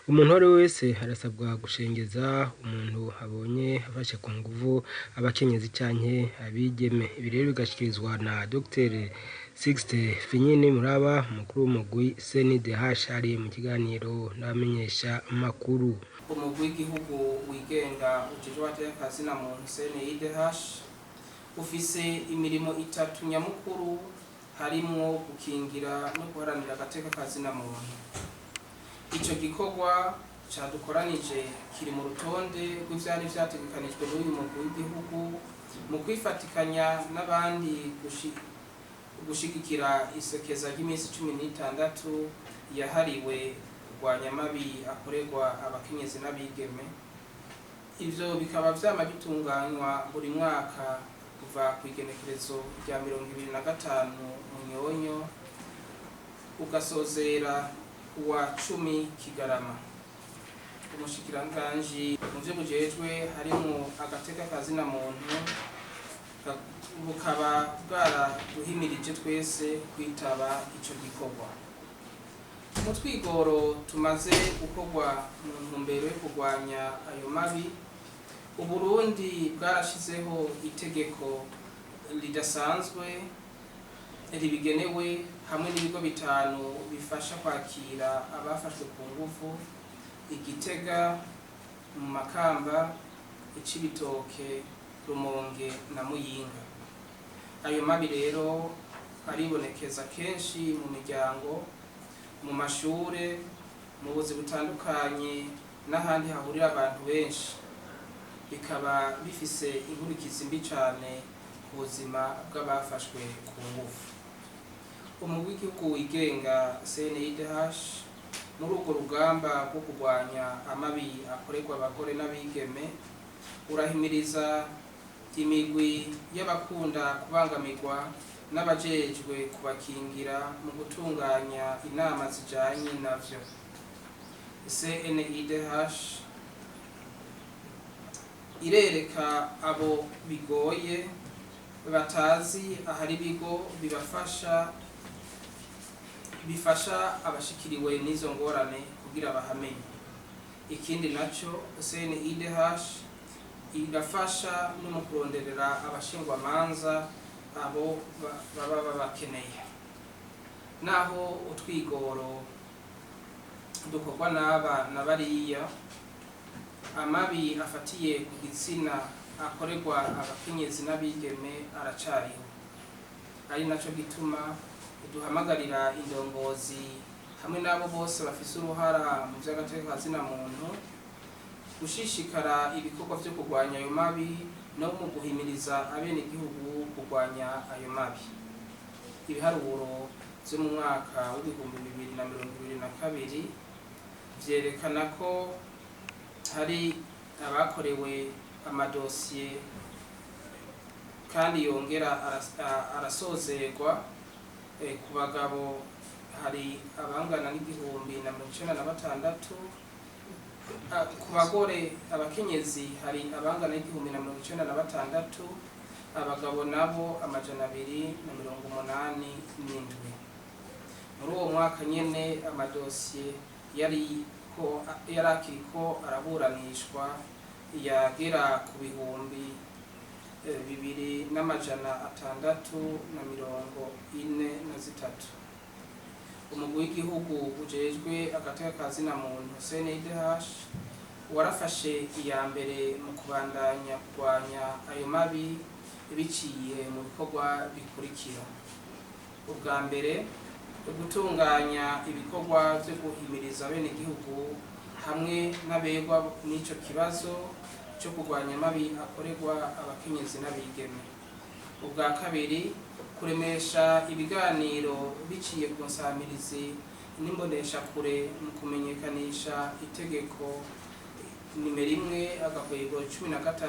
Umuntu uwo ari we wese arasabwa gushengeza umuntu abonye afashe ku nguvu abakenyezi canke abigeme. Ibi rero bigashikirizwa na Dr Sixte Finyini Muraba, umukuru w'umugwi CNDH, ari mu kiganiro n'abamenyesha makuru. Umugwi w'igihugu wigenga ujejwe agateka ka zina muntu, CNIDH, ufise imirimo itatu nyamukuru, harimwo gukingira no guharanira agateka ka zina muntu. Ico gikorwa cadukoranije kiri mu rutonde rw'ivyari vyategekanijwe n'uyu mugwi w'igihugu mu kwifatikanya n'abandi gushigikira isekeza ry'iminsi 16 yahariwe kurwanya amabi akorerwa abakenyezi n'abigeme. Ivyo bikaba vyama bitunganywa buri mwaka kuva ku igenekerezo rya 25 Munyonyo ugasozera uwa 10 Kigarama. Umushikiranganji mu vyo bujejwe harimwo agateka ka zina muntu bukaba bwaraduhimirije twese kwitaba ico gikorwa. Mu twigoro tumaze gukorwa mu ntumbero yo kurwanya ayo mabi, Uburundi bwarashizeho itegeko ridasanzwe ribigenewe hamwe n'ibigo bitanu bifasha kwakira abafashwe ku nguvu: Igitega, mu Makamba, Icibitoke, Rumonge na Muyinga. Ayo mabi rero aribonekeza kenshi mu miryango, mu mashure, mu buzi butandukanye n'ahandi hahurira abantu benshi, bikaba bifise inkurikizi mbi cane ku buzima bw'abafashwe ku nguvu. Umugwi w'igihugu wigenga CNIDH, muri urwo rugamba rwo kurwanya amabi akorerwa abagore n'abigeme, urahimiriza imigwi y'abakunda kubangamirwa n'abajejwe kubakingira mu gutunganya inama zijanye navyo. CNIDH irereka abo bigoye batazi ahari ibigo bibafasha, bifasha abashikiriwe n'izo ngorane kugira bahamenye. Ikindi naco, CNIDH irafasha no mu kuronderera abashingwamanza abo baba babakeneye. Naho utwigoro dukorwa n'aba na bariya, amabi afatiye ku gitsina akorerwa abakenyezi n'abigeme aracariho, ari naco gituma duhamagarira indongozi hamwe n'abo bose bafise uruhara mu vy'agateka ka zina muntu gushishikara ibikorwa vyo kurwanya ayo mabi no mu guhimiriza abenegihugu kurwanya ayo mabi. Ibiharuro vyo mu mwaka w'2022 vyerekana ko hari abakorewe amadosiye kandi yongera arasozerwa. Ku bagabo hari abangana n'1,096, ku bagore, abakenyezi, hari abangana n'1,096, abagabo nabo 287. Muri uwo mwaka nyene, amadosiye yari ko yari akiriko araburanishwa yagera ku 2643. Umugwi w'igihugu ujejwe agateka ka zina muntu, CNIDH, warafashe iya mbere mu kubandanya kurwanya ayo mabi biciye mu bikorwa bikurikira: ubwa mbere, gutunganya ibikorwa vyo guhimiriza abenegihugu hamwe n'abegwa n'ico kibazo cyo kurwanya amabi akorerwa abakenyezi n'abigeme; ubwa kabiri, kuremesha ibiganiro biciye ku nsamirizi n'imboneshakure mu kumenyekanisha itegeko nimero 1/13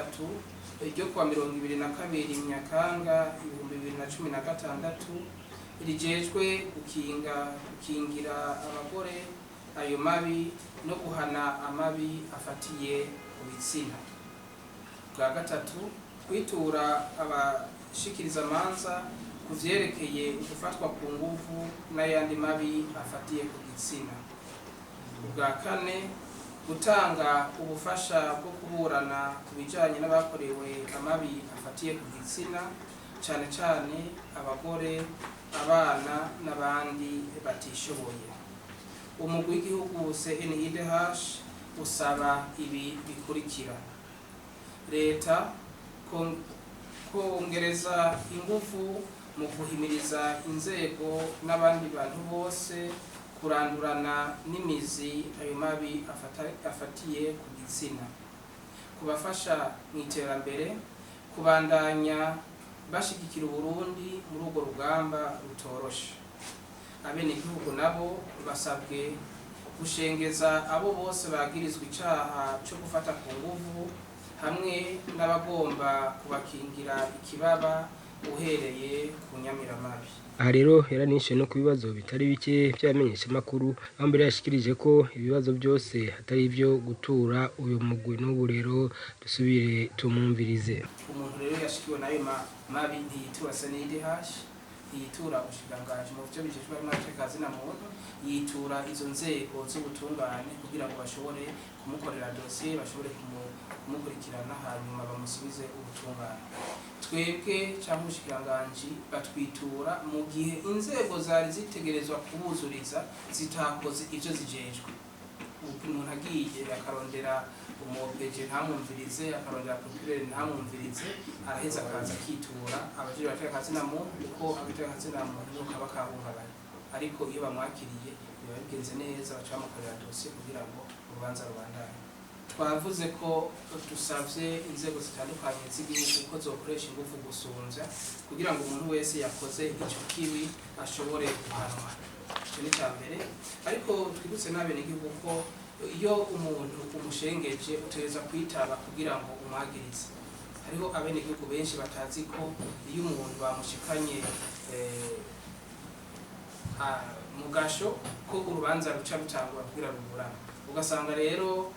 ryo kuwa 22 Nyakanga 2016 rijejwe gukingira abagore ayo mabi no guhana amabi afatiye ku bitsina; bwa gatatu, kwitura abashikiriza amanza ku vyerekeye gufatwa ku nguvu n'ayandi mabi afatiye ku gitsina; ubwa kane Gutanga ubufasha bwo kuburana ku bijanye n'abakorewe amabi afatiye ku gitsina, cane cane abagore, abana n'abandi batishoboye. Umugwi w'igihugu CNIDH usaba ibi bikurikira: leta kongereza ingufu mu guhimiriza inzego n'abandi bantu bose kurandurana n'imizi ayo mabi afatiye ku gitsina, kubafasha mu iterambere, kubandanya bashigikira Uburundi muri urwo rugamba rutoroshe. Abenegihugu nabo basabwe gushengeza abo bose bagirizwa icaha co gufata ku nguvu hamwe n'abagomba kubakingira ikibaba uhereye ku nyamiramabi. Aha rero yaranishe no ku bibazo bitari bike vy'abamenyeshamakuru, aho mbere yashikirije ko ibibazo byose atari ivyo gutura uyu mugwi. N'ubu rero dusubire tumwumvirize. Umuntu rero yashikiwe nayo mabi ntiyitura CNIDH, ntiyitura ubushikiranganji mu vyo bijejwe harimwo agateka na muntu, yitura izo nzego z'ubutungane kugira ngo bashobore kumukorera dosiye, bashobore kumukurikirana, hanyuma bamusubize ubutungane. Twebwe cyangwa ubushikiranganji batwitura mu gihe inzego zari zitegerezwa kubuzuriza zitakoze ivyo zijejwe. Umuntu agiye akarondera umupeje ntamwumvirize, akarondera procureur ntamwumvirize, araheza akaza akitura abajejwe agateka na muntu, kuko agateka na muntu niho kaba kahungabanye. Ariko iyo bamwakiriye biba bigenze neza, baca bamukorera dosiye kugira ngo urubanza rubandanye. Twavuze ko dusavye inzego zitandukanye z'igihugu ko zokoresha ingufu gusumvya kugira ngo umuntu wese yakoze ico kibi ashobore guhanwa. Ico ni ica mbere. Ariko twibutse n'abenegihugu ko iyo umuntu umushengeje utegerezwa kwitaba kugira ngo umwagirize. Hariho abenegihugu benshi batazi ko iyo umuntu bamushikanye mu gasho ko urubanza ruca rutangura kugira ruburane. Ugasanga rero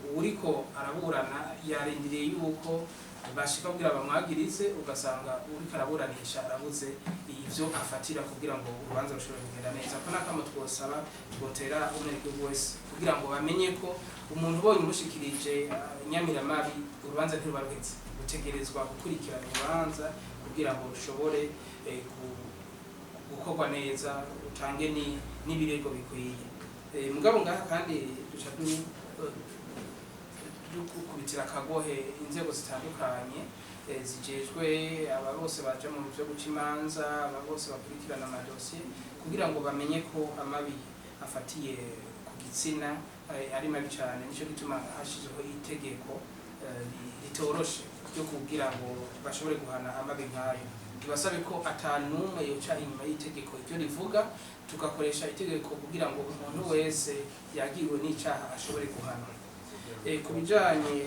uwuriko araburana yarindiriye yuko bashika kugira bamwagirize, ugasanga uriko araburanisha arabuze ivyo afatira kugira ngo urubanza rushobore kugenda neza. Ko nakamo twosaba twotera umwenegihugu wese kugira ngo bamenye ko umuntu ubonye umushikirije inyamiramabi urubanza ntiruba ruheze, rutegerezwa gukurikirana urubanza kugira ngo rushobore gukorwa neza, utange n'ibirego bikwiye. Mugabo ngaha kandi duca dukubitira akagohe inzego zitandukanye zijejwe aba bose baja mu byo guca imanza, aba bose bakurikirana amadosiye, kugira ngo bamenye ko amabi afatiye ku gitsina ari mabi cane. Nico gituma hashizweho itegeko ritoroshe ryo kugira ngo bashobore guhana amabi nk'ayo. Tubasabe ko atanumwe yoca inyuma y'itegeko iryo rivuga, tugakoresha itegeko kugira ngo umuntu wese yagiriwe n'icaha ashobore guhanwa. Ku bijanye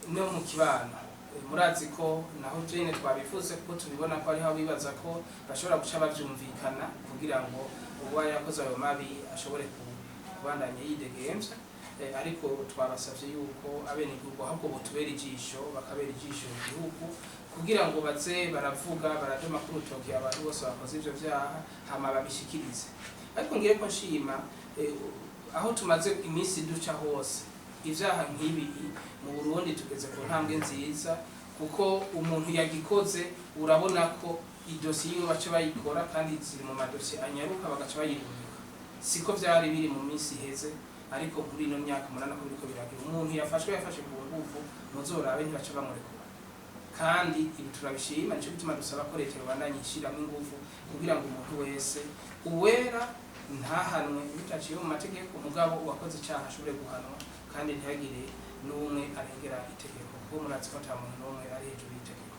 no mu kibano, murazi ko naho jene twabivuze kuko tubibona ko hariho abibaza ko bashobora guca bavyumvikana kugira ngo uwo yakoze ayo mabi ashobore kubandanya yidegemvya. Ariko twabasavye yuko abenegihugu ahubwo botubera ijisho, bakabera ijisho igihugu kugira ngo baze baravuga baradoma ku rutoki abantu bose bakoze ivyo vyaha, hama babishikirize. Ariko ngiye ko nshima aho tumaze iminsi duca hose ivyaha nk'ibi mu Burundi tugeze ku ntambwe nziza, kuko umuntu yagikoze urabona ko idosiye yiwe baca bayikora, kandi ziri mu madosiye anyaruka bagaca bayirungika. Siko vyari biri mu minsi iheze, ariko muri ino myaka umunani ko biriko biragira, umuntu yafashwe yafashe ku nguvu muzorabe ntibaca bamurekura. Kandi ibi turabishima, nico gituma dusaba ko leta yobandanya ishiramwo inguvu kugira ngo umuntu wese uwera ntahanwe bitaciye mu mategeko, mugabo uwakoze icaha ashobore guhanwa, kandi ntihagire n'umwe arengera itegeko, kuko murazi ko ata muntu n'umwe ari hejuru y'itegeko.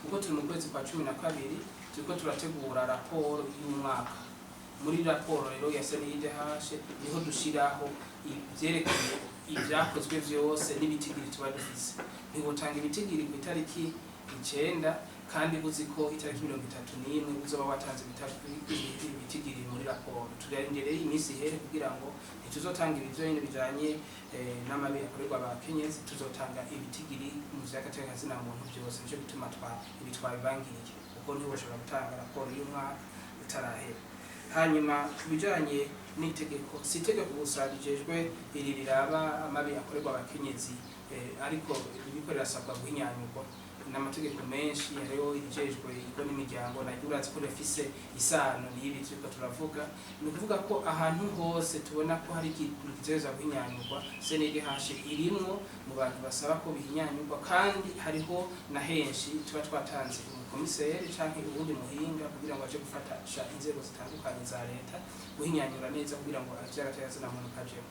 Kuko turi mu kwezi kwa 12, turiko turategura raporo y'umwaka. Muri raporo rero ya CNIDH niho dushiraho ivyerekeye ivyakozwe vyose n'ibitigiri tuba dufise. Ntiwotanga ibitigiri ku itariki 9 kandi uzi ko itariki 31 uzoba watanze ibitigiri muri raporo. Turarindiriye iminsi ihere kugira ngo ntituzotanga ibi vyonyene bijanye n'amabi akorerwa abakenyezi, tuzotanga ibitigiri mu vy'agateka muntu vyose. Nico gituma ibi twabibangiriye, kuko ntiwoshobora gutanga raporo y'umwaka utarahera. Hanyuma ku bijanye N'itegeko, si itegeko gusa rijejwe iri riraba amabi akorerwa abakenyezi, ariko ririko rirasabwa guhinyanyurwa n'amategeko menshi. Hariho irijejwe ingo n'imiryango, naryo urazi ko rifise isano n'ibi turiko turavuga. Ni ukuvuga ko ahantu hose tubona ko hari ikintu gitegerezwa guhinyanyurwa, CNIDH irimwo mu bantu basaba ko bihinyanyurwa. Kandi hariho na henshi tuba twatanze umukomiseri canke uwundi muhinga kugira ngo aje gufatasha inzego zitandukanye za leta guhinyanyura neza, kugira ngo ivy'agateka muntu kajemo.